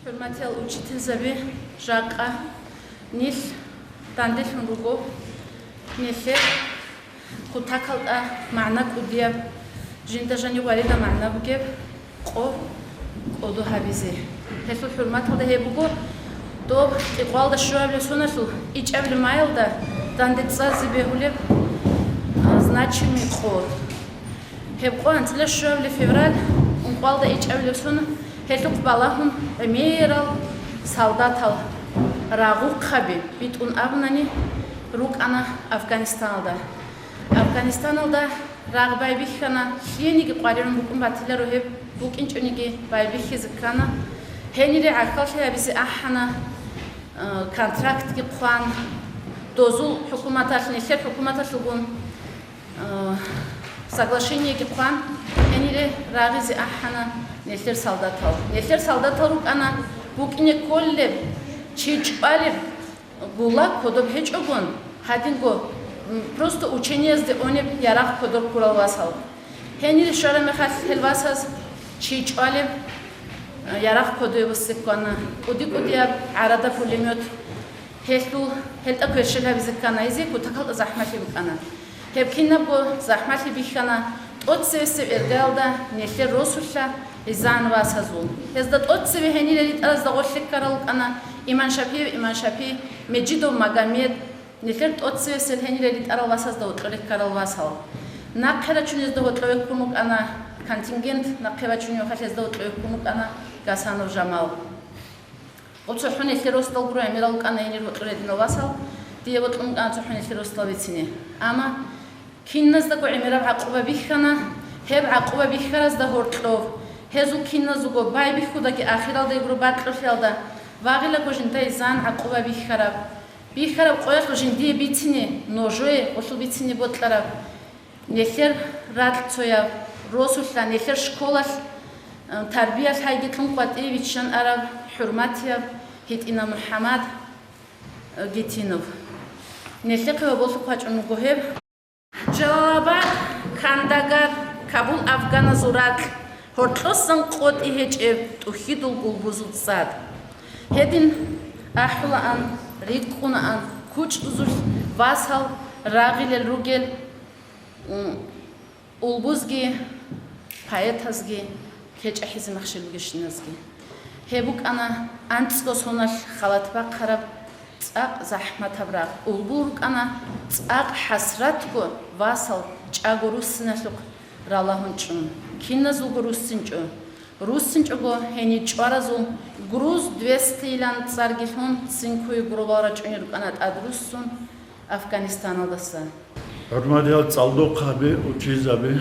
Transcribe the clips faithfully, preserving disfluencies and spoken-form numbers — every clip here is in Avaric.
ХӀурматиял учительзаби, жакъа нилъ данделъун руго. Нилъер кутакалда магӀна кӀудияб, жинда жанив варида магӀна бугеб къо кӀодо гьабизе. Гьелъул хӀурматалда гьеб буго доб кӀикъоялда щуабилеб соналъул ичӀабилеб майалда данде цӀазе бегьулеб, а, значимый къо. Гьеб къо анцӀила щуабилеб февраль ункъоялда ичӀабилеб сон гьелъухъ балагьун гӀемерал солдатал рагъухъаби битӀун абунани рукӀана Афганистаналда. Афганистаналда рагъ байбихьана, лъиениги къваригӀун букӀун батиларо гьеб, букӀинчӀониги байбихьизе ккана. Гьенире гӀахьаллъи гьабизе ахӀана, э, контрактги хъван, дозул хӀукуматалъ, нилъер хӀукуматалъулгун, э, соглашениеги хъван, гьенире рагъизе ахӀана нилъер солдатал. Нилъер солдатал рукӀана букӀине кколеб, чи чӀвалеб, гулаг кодоб гьечӀогун, гьадинго, м, просто учениязде унеб ярагъ кодор ккурал васал. Гьенире щвараб мехалъ гьел васаз чи чӀвалеб, э, ярагъ кодое вуссеккана, кӀуди-кӀудияб гӀарада пулемёт. Гьелъул, гьелда кверщел гьабизе ккана, гьезие кутакалда захӀмалъи букӀана. Гьеб кинабго захӀмалъи бихьана, тӀоцевесев иргаялда нилъер росулъа Изан васазул. Гьезда тӀоцеве гьенире ритӀаразда гъорлъе ккарал рукӀана Иман Шапиев Иман Шапи, Межидов Магомед, нилъер тӀоцевесел гьенире ритӀарал васазда гьоркьоре ккарал васал. Нахъе рачунезда гьоркьове ккун рукӀана контингент, нахъе бачунев хъалъезда гьоркьове ккун рукӀана Гасанов Жамал. ЦохӀо нилъер росдал гуро гӀемерал рукӀана гьенир гьоркьор гьединал васал, дие бокьун букӀана цохӀо нилъер росдал бицине. Амма киназдаго гӀемераб гӀакъуба бихьана, гьеб гӀакъуба бихьаразда гьоркьов, гьезул киназулго байбихьудаги ахиралда гуро бакьулъиялда вагъилаго жинда Изан гӀакъуба бихьараб. Бихьараб къоялъул жиндие бицине, ножое гъолъул бицине бокьараб. Нилъер ракьцояб, росулъа нилъер школалъ, э, тарбиялъ гьайги кьун къватӀиве виччан араб хӀурматияб ГьитӀина МухӀаммад, э, Гитинов. Нилъехъе гьоболлъухъ вачӀун вуго гьеб. Жалалабад, Кандагар, Кабул, Афганазул ракь, гьоркьосан къотӀи гьечӀеб тӀухьидул гулбузул цӀад. Гьедин ахӀулаан, рикӀкӀунаан кучӀдузулъ васал рагъилел ругел, м, улбузги, поэтазги, кечӀахӀизе махщел бугещиназги. Гьеб букӀана анцӀго соналъ халат бахъараб цӀакъ захӀматаб рагъ. Улбул рукӀана цӀакъ хӀасратго васал чӀаго руссиналъухъ ралагьунчӀун. Киназулго руссинчӀо. РуссинчӀого гьенир чӀваразул груз двести йилан цӀарги лъун, цинкуе гуробал рачӀунел рукӀана тӀад руссун Афганистаналдаса. ХӀурматиял цӀалдохъаби, учизаби!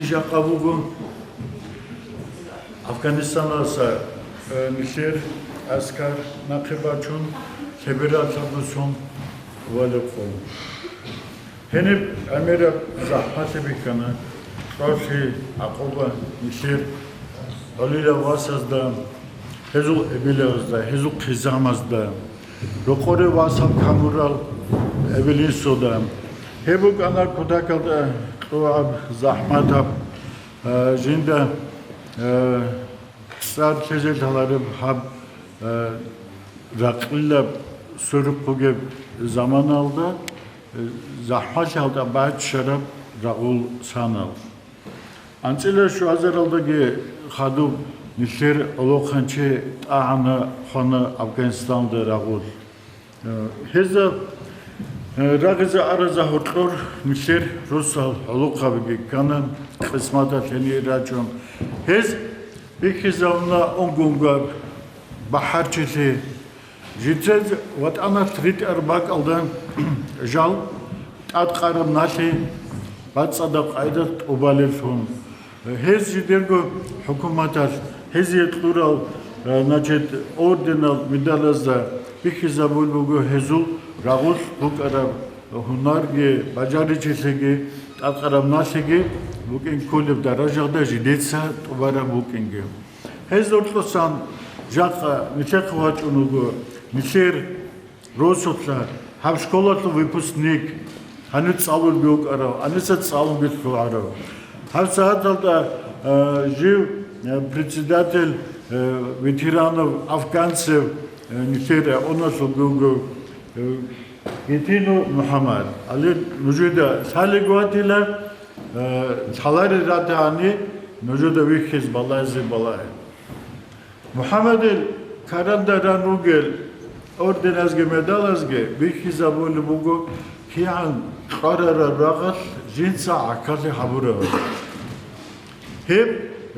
Жакъа буго Афганистаналдаса, э, нилъер аскар нахъе бачун, лъебералъабго сон валеб къо. Гьениб гӀемераб захӀмалъи бихьана, кьолъи, гӀакъуба нилъер гӀолилав васазда, гьезул эбелазда, гьезул хъизамазда, рокъоре васаб камурал эбел-инсуда. Гьеб букӀана кутакалда кьогӀаб, захӀматаб, а, жинда, а, цӀар лъезе лъалареб гьаб, а, ракьилаб сверухъ бугеб заманалда, а, захӀмалъиялда баччараб рагъул санал. АнцӀила щуазаралдаги хадуб нилъер гӀолохъанчи тӀагӀана хвана Афганистаналда рагъулъ. Э, гьезда, э, рагъизе аразда гьоркьор нилъер росал гӀолохъабиги ккана, къисматалъ гьенир рачун. Гьез бихьизавуна унго-унгояб бахӀарчилъи, жинцаз ВатӀаналъ ритӀараб бакӀалда жал тӀадкъараб налъи бацӀцӀадаб къайда тӀубалевлъун. Гьез жидерго хӀукуматалъ гьезие кьурал, э, значит, орденал, медалазда бихьизабулеб буго гьезул рагъулъ букӀараб гьунарги, бажаричилъиги, тӀадкъараб налъиги букӀин кколеб даражалда жидеца тӀубараб букӀинги. Гьез гьоркьосан жакъа нилъехъе вачӀун вуго, нилъер росулъа гьаб школалъул выпускник, гьанив цӀалулги вукӀарав, гьаниса цӀалунги лъугӀарав. Гьаб сагӀаталда, а, жив, а, председатель, а, ветеранов, афганцев, а, нилъер районалъулги вуго, а, Гетину МухӀаммад. Гьале нужеда лъалего гьатила, а, лъаларел ратани нужеда вихьиз балагьизе балагье. МухӀаммадил каранда ран ругел орденазги медалазги бихьизабулеб буго кигӀан кьварараб рагъалъ жинца гӀахьаллъи гьабураб. Гьеб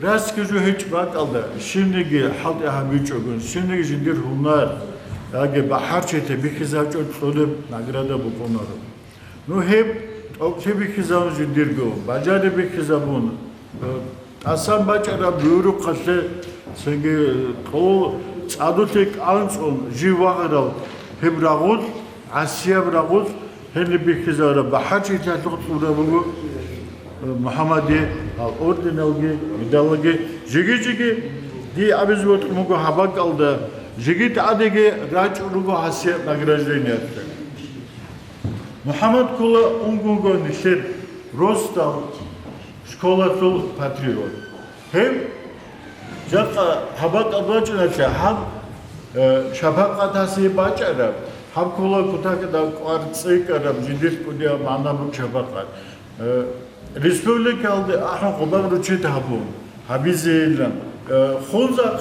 расги жо гьечӀеб бакӀалда, щибниги хӀалтӀи гьабичӀогун, щибниги жиндир гьунар яги бахӀарчилъи бихьизабичӀого кьолеб награда букӀунаро. Ну, гьеб тӀокӀлъи бихьизабун жиндирго, бажари бихьизабун, э, тӀасан бачӀараб буюрухъалъе цинги, э, кьол цӀадулъе кӀанцӀун жив вагъарал гьеб рагъулъ, гӀасияб рагъулъ, гьениб бихьизабураб бахӀарчилъиялъухъ кьураб буго, э, МухӀаммадие гьал орденалги, медалалги. Жеги-жеги дие абизе бокьун буго гьаб бакӀалда, жеги тӀадеги рачӀун руго гьасие награждениялъе. МухӀаммад ккола унго-унго нилъер росдал школалъул патриот. Гьев жакъа гьаб бакӀалда бачӀуналъе гьаб, э, шапакъат гьасие бачӀараб, гьаб ккола кутакалда кӀвар цӀикӀкӀараб, жиндир кӀудияб магӀна буго шапакъат. Э, республикалде ахӀун къубаб ручит гьабун, гьабизейилан, э, хунзахъ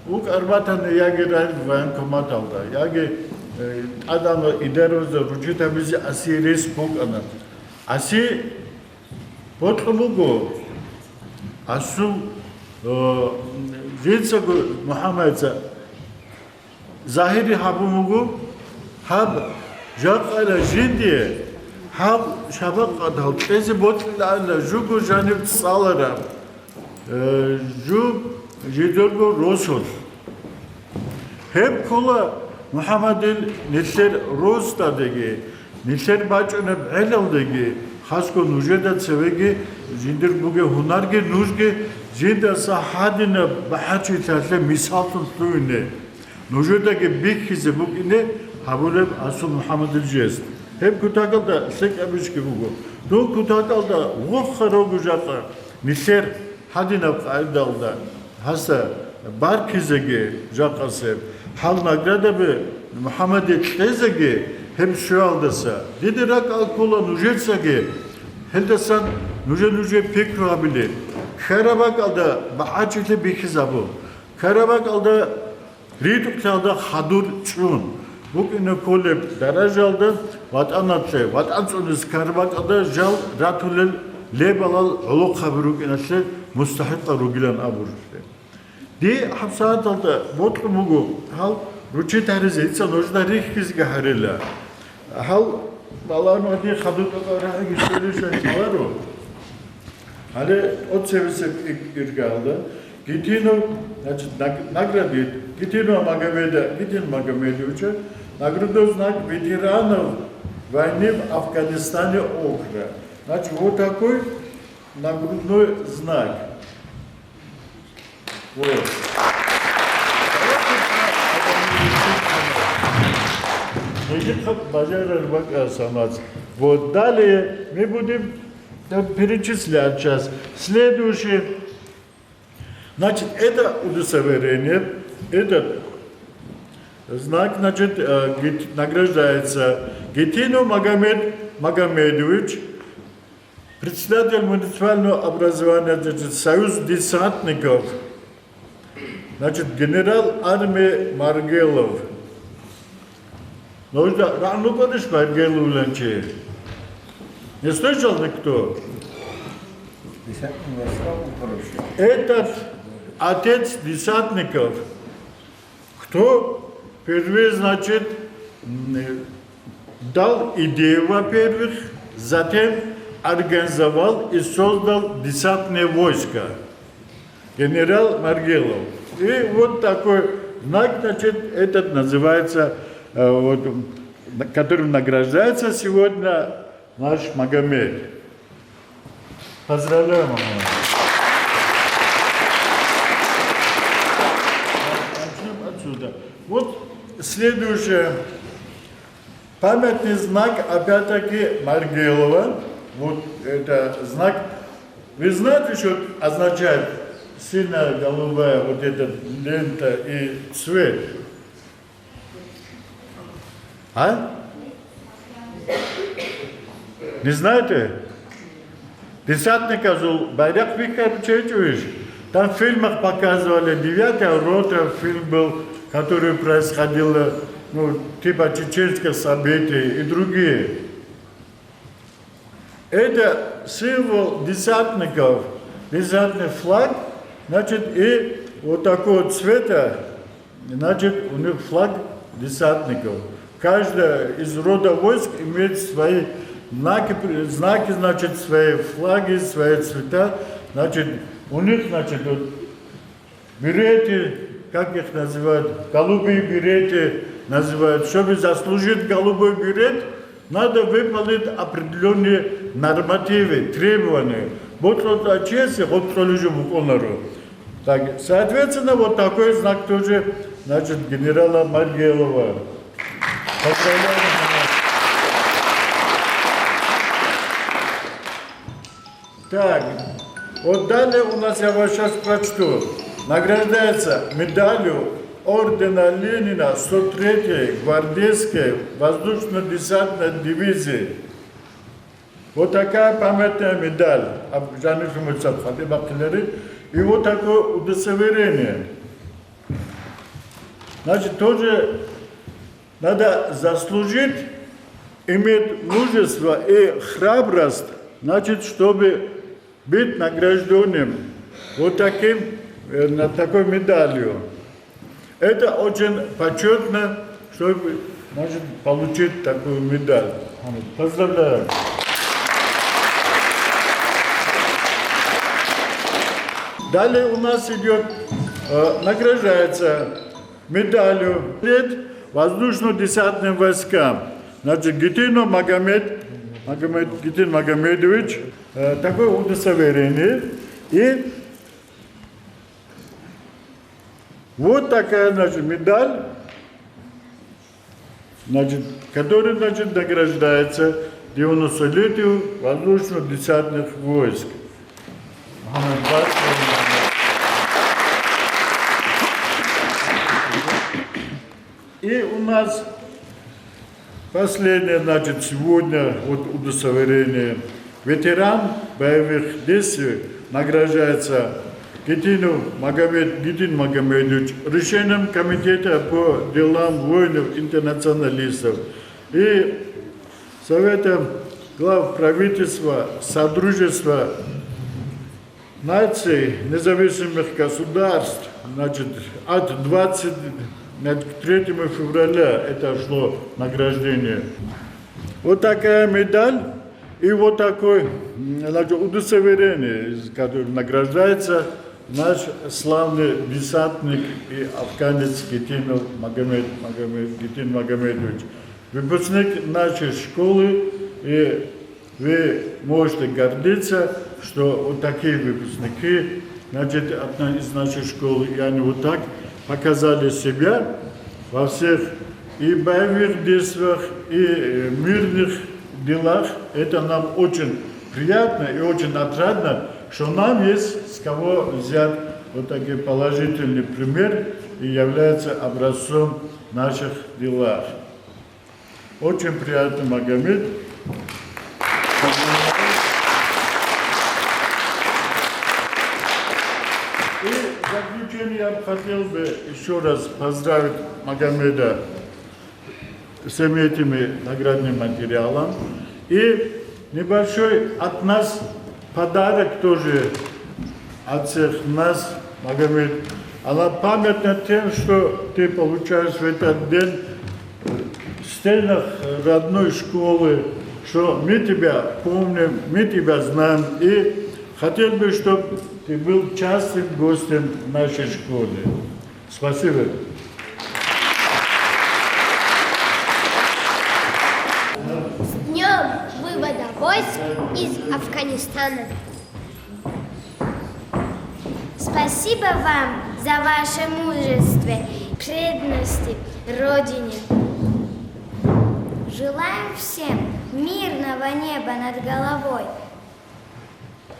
вукӀар батани, яги райвоенкоматалда, яги, э, тӀадегӀанав идараялда ручит гьабизе гьасие рес букӀана. Гьасие бокьун буго, гьасул, э, жинцаго МухӀаммадица загьири гьабун буго, гьаб жакъайила жиндие гьаб шапакъат гьал кьезе бокьилаанила жуго жаниб цӀалараб, э, жу жидерго росулъ. Гьеб ккола МухӀаммадил нилъер росдалдеги, нилъер бачӀунеб гӀелалдеги, хасго нужеда цевеги жиндир бугеб гьунарги нужги жиндаса гьадинаб бахӀарчилъиялъе мисаллъун лъугьине. Нужедаги бихьизе букӀине гьабулеб гьасул МухӀаммадил жест. Гьеб кутакалда лъикӀаб ишги буго. Дун кутакалда вохха руго жакъа нилъер гьадинаб къагӀидалда гьасда баркизеги жакъасеб, гьал наградаби МухӀаммаде кьезеги гьеб щуялдаса. Дида ракӀалда ккола нужецаги, гьелдасан нужер-нужер пикру гьабилеб. Ккараб бакӀалда бахӀарчилъи бихьизабун. Ккараб бакӀалда ритӀухълъиялда хадур чӀун букӀине кколеб даражалда ВатӀаналъе, ВатӀан цӀунизе ккараб бакӀалда жал ратулел лебалал гӀолохъаби рукӀиналъе мустахӀикъал ругилан абуралъе. Дие гьабсагӀаталда бокьун буго гьал ручит гьаризе, дица нужеда рихьизеги гьарила. Гьал балагьун гьадин хадур тӀокӀаб рагӀиги щолищ гьаларо. Гьале тӀоцебесеб ир-, иргаялда Гетинов, значит, наг-, наградит Гетинова Магомеда, Гетин Магомедовича нагрудный знак ветеранов войны в Афганистане округа. Значит, вот такой нагрудный знак. Вот. Мужикъаб бажарар бакӀа самац. Вот, далее мы будем, э, перечислять сейчас. Следующий. Значит, это удостоверение, этот знак, значит, э, Гет-, награждается Гетинов Магомед Магомедович, председатель муниципального образования, значит, Союз десантников, значит, генерал армии Маргелов. Нужда рагӀнукъадеш Маргеловилан чи? Не слышал никто? Десантник не стал, ну, короче. Этот отец десантников, кто впервые, значит, м, дал идею, во-первых, затем организовал и создал десантные войска. Генерал Маргелов. И вот такой знак, значит, этот называется, э, вот, м, на-, которым награждается сегодня наш Магомед. Поздравляем, Магомед. Начнём отсюда. Вот следующее. Памятный знак, опять-таки, Маргелова. Вот это знак. Вы знаете, что означает синяя, голубая вот эта лента и цвет? А? Не знаете? Десятниказул байракъ бихьаричӀищ? Там в фильмах показывали «Девятая рота», фильм был, который происходило, ну, типа чеченских событий и другие. Это символ десантников, десантный флаг, значит, и вот такого цвета, значит, у них флаг десантников. Каждая из рода войск имеет свои знаки, при- знаки, значит, свои флаги, свои цвета. Значит, у них, значит, вот береты, как их называют, голубые береты называют. Чтобы заслужить голубой берет, надо выполнить определённые нормативы, требования. Вот от чести, вот кто лежит в Конору. Так, соответственно, вот такой знак тоже, значит, генерала Маргелова. Поздравляем. Так, вот далее у нас, я вам сейчас прочту. Награждается медалью ордена Ленина сто третьей гвардейской воздушно-десантной дивизии. Вот такая памятная медаль. Аб-, жаниб хӀумуцаб хадиб бахъилари. И вот такое удостоверение. Значит, тоже надо заслужить, иметь мужество и храбрость, значит, чтобы быть награждённым вот таким, э, на такой медалью. Это очень почётно, чтобы, значит, получить такую медаль. Поздравляю. Далее у нас идёт, э, награждается медалью лет воздушно-десантным войскам. Значит, Гитинов Магомед, Магомед, Гитин Магомедович, э, такое удостоверение. И вот такая, значит, медаль, значит, которая, значит, награждается девяностолетию воздушно-десантных войск. И у нас последнее, значит, сегодня вот удостоверение. Ветеран боевых действий награждается Гитинов Магомед, Гитин Магомедович, решением Комитета по делам воинов-интернационалистов и Совета глав правительства Содружества наций независимых государств, значит, от двадцать, значит, к третьему февраля это шло награждение. Вот такая медаль и вот такой, м, значит, удостоверение, из которого награждается наш славный десантник и афганец Гитинов Магомед, Магомед, Гитин Магомедович, выпускник нашей школы, и вы можете гордиться, что вот такие выпускники, значит, от на-, из нашей школы, и они вот так показали себя во всех и боевых действиях, и, э, мирных делах. Это нам очень приятно и очень отрадно, что нам есть с кого взять вот такой положительный пример и является образцом в наших делах. Очень приятно, Магомед. И в заключение я бы хотел бы ещё раз поздравить Магомеда с этими наградным материалом. И небольшой от нас подарок тоже от всех нас, Магомед. Она памятна тем, что ты получаешь в этот день в стенах родной школы, что мы тебя помним, мы тебя знаем и хотел бы, чтобы ты был частым гостем в нашей школе. Спасибо. из Афганистана. Спасибо вам за ваше мужество, преданности Родине. Желаем всем мирного неба над головой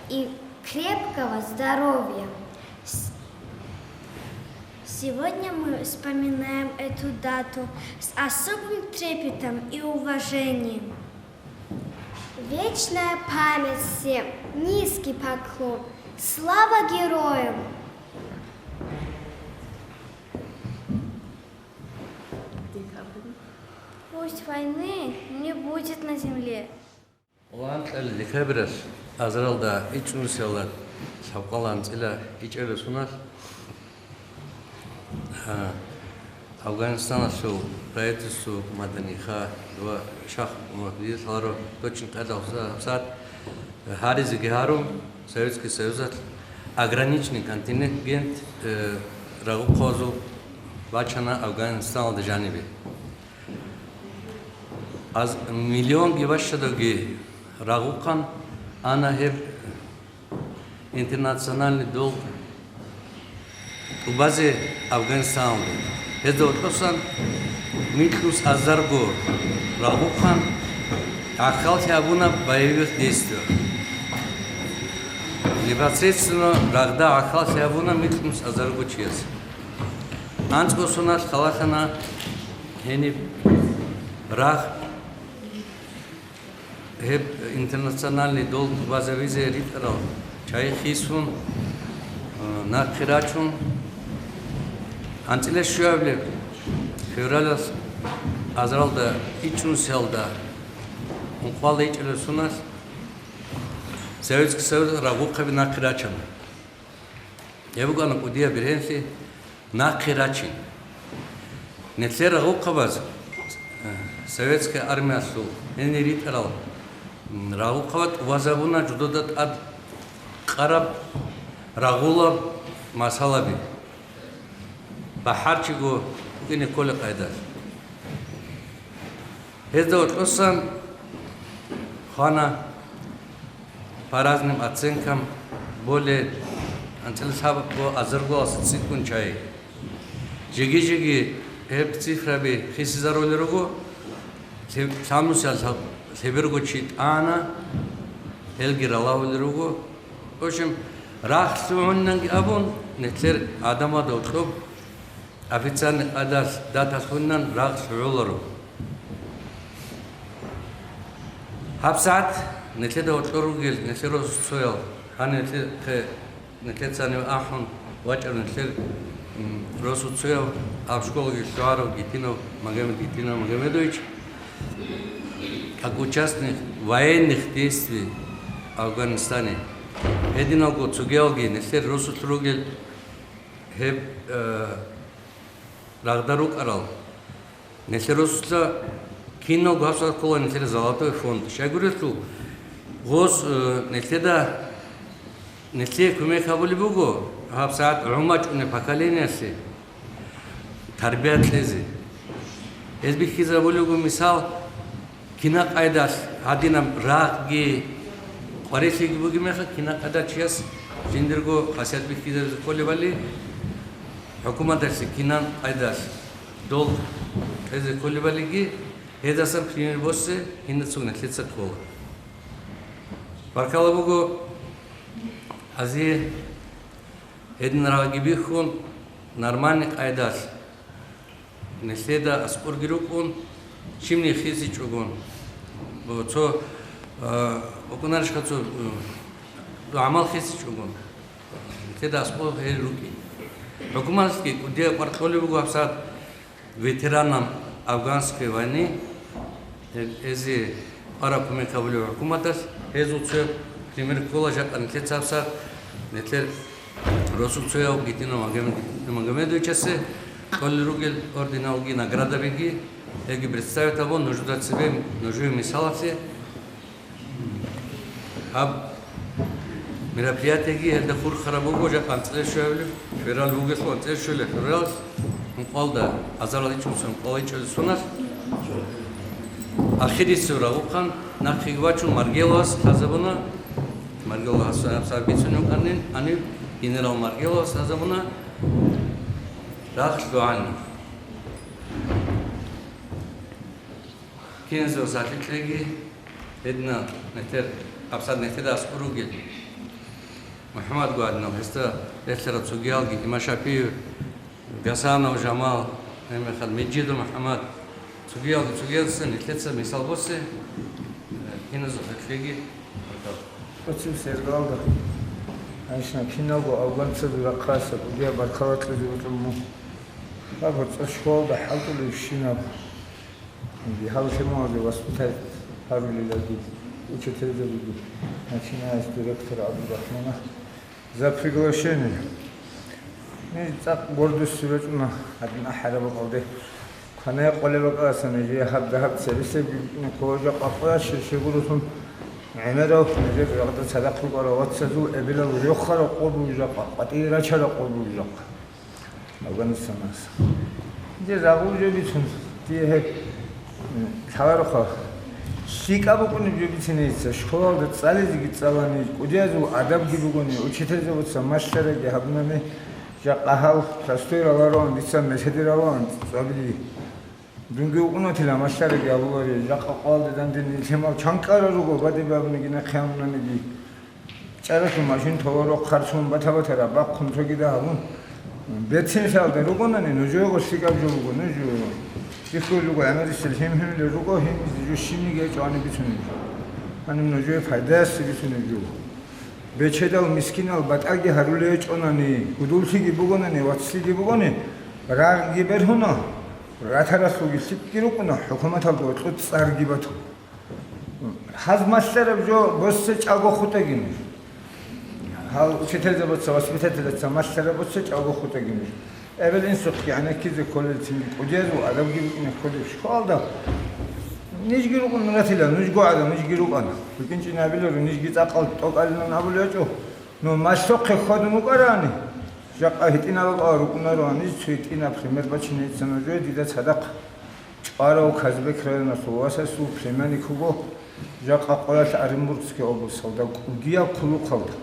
и крепкого здоровья. С- Сегодня мы вспоминаем эту дату с особым трепетом и уважением. Вечная память всем, низкий поклон, слава героям! Пусть войны не будет на земле. Ванкьал декабралъ азаралда ичӀнусиялда лъабкъоялда анцӀила ичӀабилеб соналъ, а, Афганистаналъул правительство, мадани ха, ва шах-, ва дир лъаларо точно къайдалъуса гьабсагӀат гьаризеги гьарун, Советский Союзалъ ограниченный контингент, э, рагъухъабазул бачана Афганистаналда жанибе. Аз миллионги бащадавги рагъухъан ана гьеб интернациональный долг тӀубазе Афганистаналде. Гьезда гьоркьосан микьнус азарго рагъухъан гӀахьаллъи гьабуна боевых действиях. Непосредственно рагъда гӀахьаллъи гьабуна микьнус азарго чияс. АнцӀго соналъ халалъана гьениб рагъ, гьеб интернациональный долг тӀубазабизе ритӀарал чагӀи хисун, а, нахъе рачун, анцӀила щуабилеб февралалъ азаралда ичӀнусиялда ункъоялда ичӀараб соналъ Советский Союз рагъухъаби нахъе рачана. Гьеб букӀана кӀудияб бергьенлъи нахъе рачин. Нилъер рагъухъабаз, э, советская армиялъул гьенир ритӀарал, м, рагъухъабаз тӀубазабуна жидеда тӀад къараб рагъулаб масъалаби, бахӀарчиго букӀине кколеб къайдалъ. Гьезда гьоркьосан хвана, по разным оценкам, более анцӀила лъабго азарго цӀикӀкӀун чагӀи. Жеги-жеги гьеб цифраби хисизарулел руго, лъеб-, лъабнусиялда лъеберго чи тӀана, гьелги ралагьулел руго. В общем, рагъ лъугӀунанги абун, нилъер гӀадамазда гьоркьоб официальный къайдалъ даталъунан рагъ лъугӀуларо. ГьабсагӀат нилъеда гьоркьор ругел нилъер росуцоял, гьаниб нилъехъе, нилъеца гьанив ахӀун вачӀарав нилъер, м, росуцояв, гьаб школаги лъугӀарав Гитинов Магомед, Гитинов Магомедович, как участник военных действий в Афганистане, гьединалго цогиялги нилъер росулъ ругел гьеб, э, рагъда рукӀарал. Нилъер росулъа киналго гьабсагӀат ккола нилъер золотой фонд. Щайгурелъул гъос, э, нилъеда, нилъее кумек гьабулеб буго гьабсагӀат гӀумачӀунеб поколениялъе тарбия кьезе. Гьез бихьизабулеб буго мисал, кина къайдалъ гьадинаб рагъги къварилъиги бугеб мехалъ, кина къайдалъ чияс жиндирго хасият бихьизабизе кколебали, хӀукуматалъе кинан къайдалъ долг кьезе кколебалиги, гьедасан пример босе кинацаго нилъеца ккола. Баркала буго, Азие гьедин рагъги бихьун, нормальный къайдалъ нилъеда аскӀорги рукӀун, щибни хисичӀогун, цо, а, букӀунарищха цо, а, гӀамал хисичӀогун, нилъеда аскӀор гьел рукӀин. ХӀукуматалъги кӀудияб кӀвар кьолеб буго гьабсагӀат ветеранам афганской войны, гьел эзе кӀвараб кумек гьабулеб хӀукуматалъ, гьезул цояб пример ккола жакъа нилъеца гьабсагӀат, нилъер росуцояв Гитинов Магомед-, Магомедовичасе кьолел ругел орденалги наградабиги, гьелги представить гьабун нужеда цебе, нужее мисалалъе. Гьаб мероприятиеги гьелда хурхараб буго, жакъа анцӀила щуабилеб февраль бугелъул, анцӀила щуабилеб февраль ункъоялда, азарал ичӀнусиялда ункъоялда ичӀабилеб соналъ. Ахирисеб рагъухъан нахъеги вачун Маргеловас лъазабуна, Маргеловас гьабсагӀат бицунев вукӀанин, гьанив генерал Маргеловас лъазабуна, рагъ лъугӀана. Киназул сахлъиклъиги гьедина нетер, гьабсагӀат нетер аскӀор ругел МухӀаммад гьадинал, гьесда релълъарал цогиялги, Имашапиев, Гасанов Жамал, гьебмехалъ Межидов МухӀаммад, цогиялги цогиясда нилъеца мисал босе, э, киназухъе ккеги. Оцеб сергалда, гьанжеги киналго афганцазул рахъалъа кӀудияб баркала кьезе вугин мун. Гьаб гьоркьор школалда хӀалтӀулебщинаб, гьал лъималазе воспитать гьарулелалги, учительзабиги, начиная с директора Абдурахмана. За приглашение. Ниж цӀакъ гордостью рачӀуна гьадин ахӀараб бакӀалде. Кванай къолеб бакӀалдасан нижее гьаб дагьаб цебесеб букӀине ккола жакъа къоялъ щерщегуралъун гӀемерал, нижер рагъда цадахъ рукӀарал вацазул эбелал рехараб къо буго жакъа, къватӀие рачараб къо буго жакъа. Афганистан. Дие рагъул жо бицун, дие гьеб, м, лъалароха. ЛъикӀаб букӀунеб жо бицине дица, школалда цӀализеги цӀалани, кӀудиязул адабги бугони, учительзабаца малъараги гьабунани, жакъа гьал простой ралароан, дица меседе ралаан цӀабили. Дунги вукӀунатила малъараги гьабулари, жакъа къоялда дандин лъимал чанкӀкӀарал руго, бадиб абуниги нахъе гьабунаниги. ЧӀаралъун машин толаро, хъарцун бата-батара бахъун цогида гьабун. Бецинлъиялда ругонани, нужеего лъикӀаб жо буго, нуж жо. Бихьулел руго гӀемерисел гьим-гьимлел руго, гьим жо щибниги гьечӀо гьаниб бицунеб жо. Гьаниб нужее пайдаясе бицунеб жо. Бечедал мискинал батӀаги гьарулей гьечӀонани, гьудуллъиги бугонани, вацлъиги бугони, рагъги бергьуна, ратаралъулги лъикӀги рукӀуна, хӀукуматалда гьоркьоб цӀарги батун. Гьаз малъараб жо босе чӀаго хутӀаги нуж. Гьал учительзабаца, воспитательзабаца малъараб босе чӀаго хутӀаги нуж. Эбел-инсухъги гӀенеккизе кколел цинги кӀудиязул адабги букӀине кколеб школалда. Нижги рукӀун ратила, нужго гӀадам, нижги рукӀана. БукӀинчӀин абиларо, нижги цӀакъал тӀокӀалилан абулеб гьечӀо. Ну, малъухъе хьвадун вукӀарани, жакъа гьитӀинаб бакӀал рукӀунароан, ниж цо гьитӀинаб пример бачине дица нужее, дида цадахъ. ЧӀварав Казбек районалъул васасул племянник вуго, жакъа къоялъ Оренбургский областалда, кӀудияб хъулухъалда.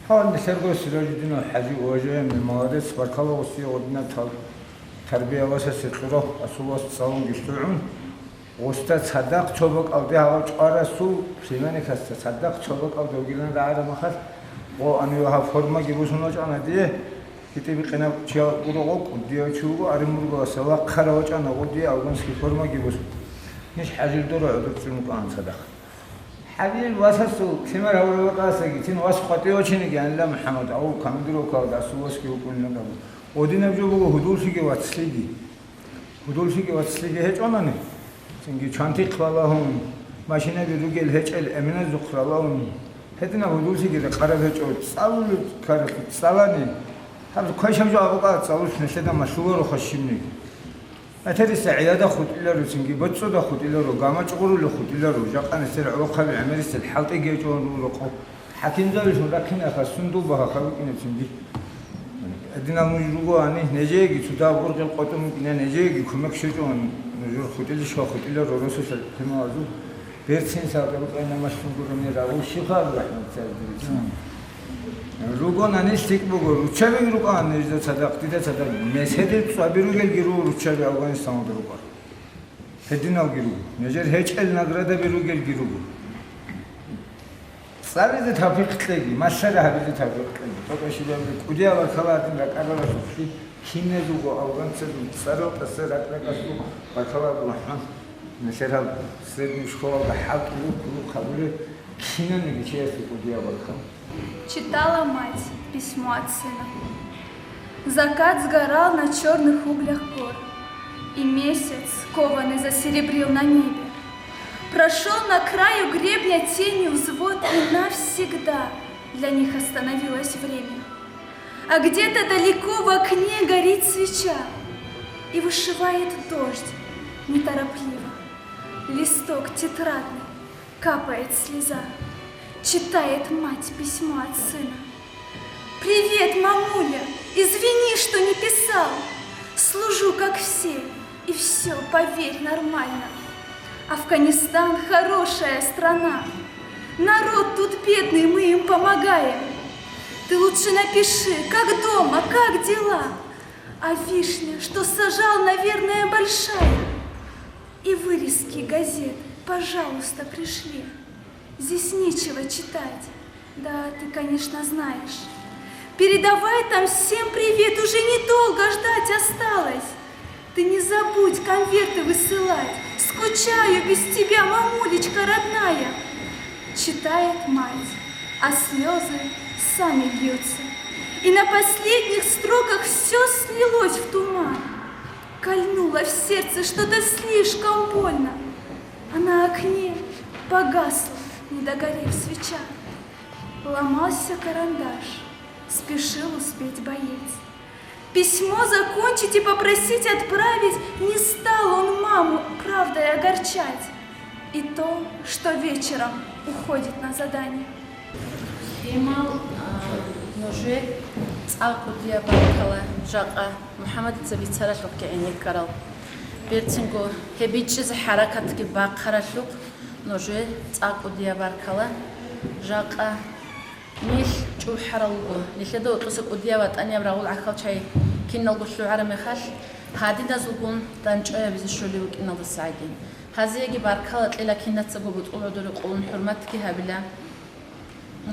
Гьав, нилъерго Сиражудинов ХӀажи, уважаемый, молодец, баркала гъосие гъодинаб тал-, тарбия васасе кьурав, асул вас цӀалунги лъугӀун, гъосда цадахъ цо бакӀалде гьав чӀварасул племянникасда цадахъ цо бакӀалде вугилан рагӀараб мехалъ, гъо, гьанив гьав формаги бусун вачӀана дие. ГьитӀинаб къинав чиял гуро гъо, кӀудияв чи вуго, Оренбургоялдаса вахъарав вачӀана гъо дие афганский формаги босун. Ниж ХӀажил дора гӀодор чӀун вукӀана цадахъ. ХӀажил васасул лъимер гьавураб бакӀалдасаги, цин вас къватӀиве вачиниги гьанила МухӀаммад, гьав командировкаялда асул васги вукӀунилан абун. Гъодинаб жо буго гьудуллъиги вацлъиги. Гьудуллъиги вацлъиги гьечӀонани, цинги чантихъ балагьун, машинаби ругел гьечӀел эминазухъ ралаун, гьединаб гьудуллъиги рекъараб гьечӀо, цӀалулеб ккаралъе цӀалани, гьаб квешаб жо абукъа цӀалулъ нилъеда малъуларо хващибниги. Батариса гӀияда хутӀиларо, цинги боцӀцӀуда хутӀиларо, гамачӀ гъурулев хутӀиларо, жакъа нилъер гӀолохъаби гӀемерисел хӀалтӀиги гьечӀо гьанрул рокъо. ХӀакимзабилъун рахъине хасун дуб багьа хабукӀине цинги. Гьединал нуж ругоани, нежееги цо дагьаб ургъел къотӀун букӀине, нежееги кумек щвечӀо нужер хутӀилищха хутӀиларо росулъа лъималазул. Берцин сагъда рукӀайна малъун гурони рагъул щибха абу рахӀматцаздерица. Ругонани лъикӀ буго, руччабиги рукӀана нижда цадахъ, дида цадахъ. Меседил цӀаби ругелги руго руччаби Афганистаналда рукӀар. Гьединалги руго. Нижер гьечӀел наградаби ругелги руго. ЦӀализе тавфикъ кьеги, малъара гьабизе тавфикъ кьеги. ТӀокӀаб щибаб кӀудияб баркала гьадин ракӀаралалъухъги, киназулго афганцазул цӀарал тӀаса ракӀ-ракӀалъул баркала, АбдурахӀман. Нилъер гьаб средний школалда хӀалтӀулев, кулухъ гьабулев кинаниги чиясе кӀудияб баркала. Читала мать письмо от сына. Закат сгорал на чёрных углях гор, и месяц, кованый, засеребрил на небе. Прошёл на краю гребня тенью взвод, и навсегда для них остановилось время. А где-то далеко в окне горит свеча, и вышивает дождь неторопливо листок тетрадный. Капает слеза. Читает мать письмо от сына. «Привет, мамуля! Извини, что не писал. Служу, как все, и все, поверь, нормально. Афганистан — хорошая страна. Народ тут бедный, мы им помогаем. Ты лучше напиши, как дома, как дела. А вишня, что сажал, наверное, большая. И вырезки газет, пожалуйста, пришли. Здесь нечего читать. Да, ты, конечно, знаешь. Передавай там всем привет, уже недолго ждать осталось. Ты не забудь конверты высылать. Скучаю без тебя, мамулечка родная. Читает мать, а слезы сами льются. И на последних строках все слилось в туман. Кольнуло в сердце что-то слишком больно. А на окне погасла, не догорев свеча. Ломался карандаш, спешил успеть боец. Письмо закончить и попросить отправить, не стал он маму правдой огорчать. И то, что вечером уходит на задание. Лъимал, а, нужер цӀакъ кӀудияб баркала жакъа МухӀаммадица бицаралъухъги гӀенеккарал. Берцинго гьеб бичӀчӀизе хӀаракатги бахъаралъухъ нужер цӀакъ кӀудияб баркала жакъа. Нилъ чӀухӀарал руго, нилъеда гьоркьоса кӀудияб ватӀанияб рагъул гӀахьал чай киналго лъугӀараб мехалъ, гьадиназулгун дандчӀваябизе щолеб букӀиналдасаги. Гьазиеги баркала кьела, кинацаго бутӀрул гӀодоре къулун хӀурматги гьабила.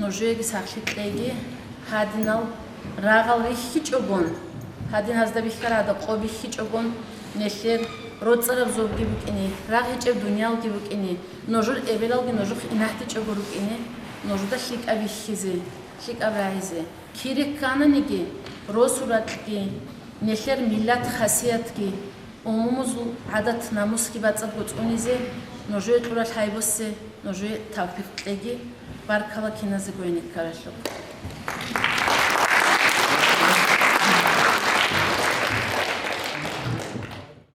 Нужееги сахлъи кьеги, гьадинал рагъал рихьичӀогун, гьадин гьазда бихьарада къо бихьичӀогун, нилъер роцӀараб зобги букӀине, рагъ гьечӀеб дуниялги букӀине, нужер эбелалги нужухъ инагьтичӀого рукӀине, нужуда лъикӀаб бихьизе, лъикӀаб рагӀизе. Кире ккананиги, росу ракьги, нилъер миллат хасиятги, умумузул гӀадат-намусги бацӀцӀадго цӀунизе, нужее кьурал гьайбосде нужее тавфикъ кьеги, баркала киназего гӀенеккаралъухъ.